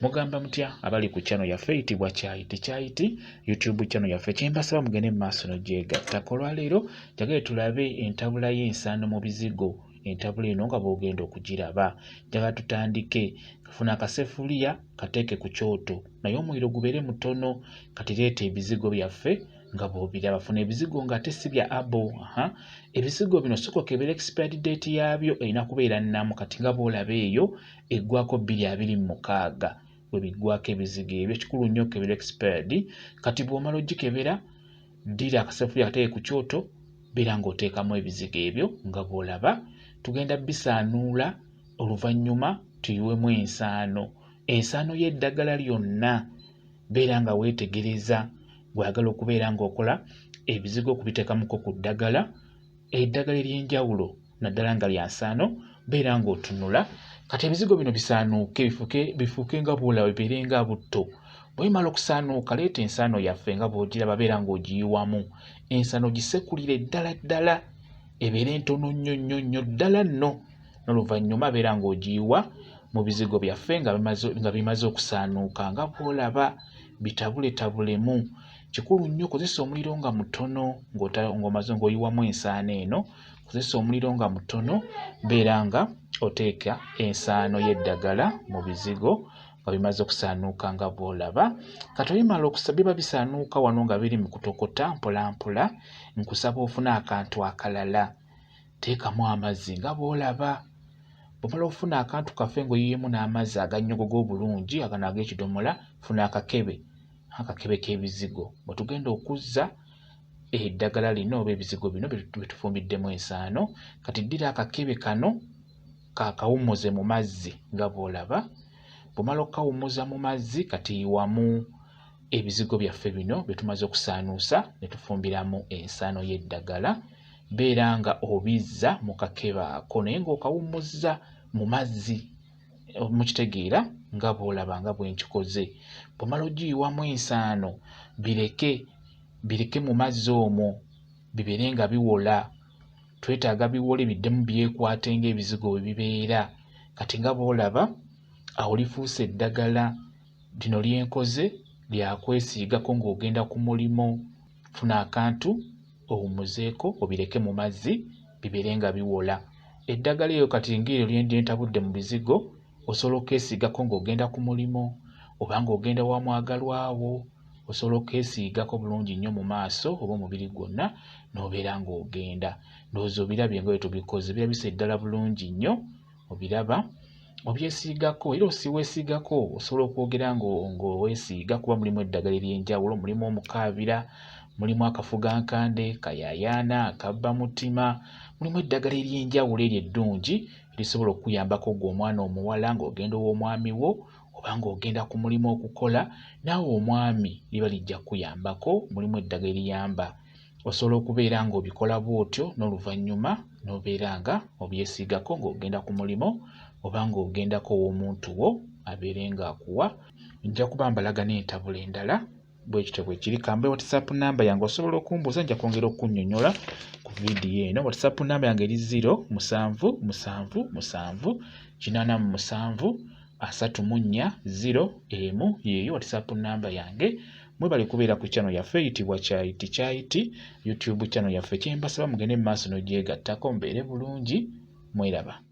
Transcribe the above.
Mugamba mutya abali ku channel yaffe eyitibwa Kyayiti Kyayiti YouTube channel yaffe, kyembasaba mugende mu maaso nogyegattako. Olwaleero njagala tulabe entabula y'ensaano mu bizigo, entabula eno nga bw'ogenda okugiraba. Njagala tutandike, funa akasefuliya kateeke ku kyoto naye omuliro gubeere mutono. Kati leeta ebizigo byaffe nga bw'obiraba, funa ebizigo ng'ate si bya abo. Aha, ebizigo bino sooka okebera expired date yaabyo, erina kubeera nnamu. Kati nga bw'olaba eyo eggwako 2026 bwe biggwako ebizigo ebyo. Kikulu nnyo okebera expired. Kati bw'omala ogikebera, ddira akasefuliya kateeke ku kyoto, beera ng'oteekamu ebizigo ebyo nga bw'olaba. Tugenda bisaanuula, oluvannyuma tuyiwemu ensaano, ensaano y'eddagala lyonna. Beera nga weetegereza bw'oyagala okubeera ng'okola ebizigo okubiteekamuko ku ddagala, eddagala ery'enjawulo naddala nga lya nsaano, beera ng'otunula. Kati ebizigo bino bisaanuuke bifuuke bifuuke nga bw'olaba, bibeere nga butto. Bwe bimala okusaanuuka, leeta ensaano yaffe nga bw'ogiraba, beera ng'ogiyiwamu. Ensaano gisekulire ddala ddala ebeere ntono nnyo nnyo nnyo ddala nno, n'oluvannyuma beera ng'ogiyiwa mu bizigo byaffe nga bimaze okusaanuuka nga bw'olaba, bitabuletabulemu. Kikulu nnyo kozesa omuliro nga mutono ng'omaze ng'oyiwamu ensaano eno, kozesa omuliro nga mutono, beera nga oteeka ensaano y'eddagala mu bizigo nga bimaze okusaanuuka nga bw'olaba. Kati obimala biba bisaanuuka wano nga biri mu kutokota mpola mpola, nkusaba ofune akantu akalala, teekamu amazzi nga bw'olaba. Bw'omala okufuna akantu kaffe ng'oyiyeemu n'amazzi agannyogoga obulungi agano ag'ekidomola, funa akakebe, akakebe k'ebizigo mwe tugenda okuzza eddagala lino oba ebizigo bino bye tufumbiddemu ensaano. Kati ddira akakebe kano kakawummuze mu mazzi nga bw'olaba. Bw'omala okukawummuza mu mazzi, kati yiwamu ebizigo byaffe bino bye tumaze okusaanuusa ne tufumbiramu ensaano y'eddagala. Beera nga obizza mu kakebe ako naye ng'okawummuzza mu mazzi, mukitegeera nga bw'olaba nga bwe nkikoze. Bw'omala ogiyiwamu ensaano, bireke bireke mu mazzi omwo bibeere nga biwola. Twetaaga biwole biddemu byekwate ng'ebizigo bwe bibeera. Kati nga bw'olaba awo lifuuse eddagala. Lino lye nkoze lya kwesiigako ng'ogenda ku mulimu. Funa akantu owummuzeeko obireke mu mazzi bibeere nga biwola. Eddagala eryo kati ng'eryo lye ntabudde mu bizigo osobola okkeesiigako ng'ogenda ku mulimu oba ng'ogenda wa mwagalwa wo, osobola okkeesiigako bulungi nnyo mu maaso oba omubiri gwonna n'obeera ng'ogenda. Ndowooza obirabye nga bwe tubikoze, birabise ddala bulungi nnyo, obiraba. Obyesiigako era weesiigako osobola okwogera ng'oweesiiga kuba mulimu eddagala ery'enjawulo, mulimu omukaabira, mulimu akafugankande, kayaayaana, akabbamutima, mulimu eddagala ery'enjawulo eryo eddungi erisobola okukuyambako ggwe omwana omuwala ng'ogenda ew'omwami wo oba ng'ogenda ku mulimu okukola, naawe omwami liba lijja kukuyambako, mulimu eddagala eriyamba. Osobola okubeera ng'obikola bw'otyo n'oluvannyuma n'obeera nga obyesiigako ng'ogenda ku mulimu oba ng'ogendako ew'omuntu wo abeere ng'akuwa. Nja kuba mbalaga n'entabula endala bwe kityo bwe kiri. Kambe WhatsApp namba yange osobola okumbuuza, nja kwongera okukunnyonnyola ku vidiyo eno. WhatsApp namba yange eri 0 7 7 7 87 34 0 1, yeeyo WhatsApp namba yange. Mwebale kubeera ku channel yaffe eyitibwa Kyayiti Kyayiti YouTube channel yaffe. Kyembasaba mugende mu maaso n'ogyegattako, mubeere bulungi, mweraba.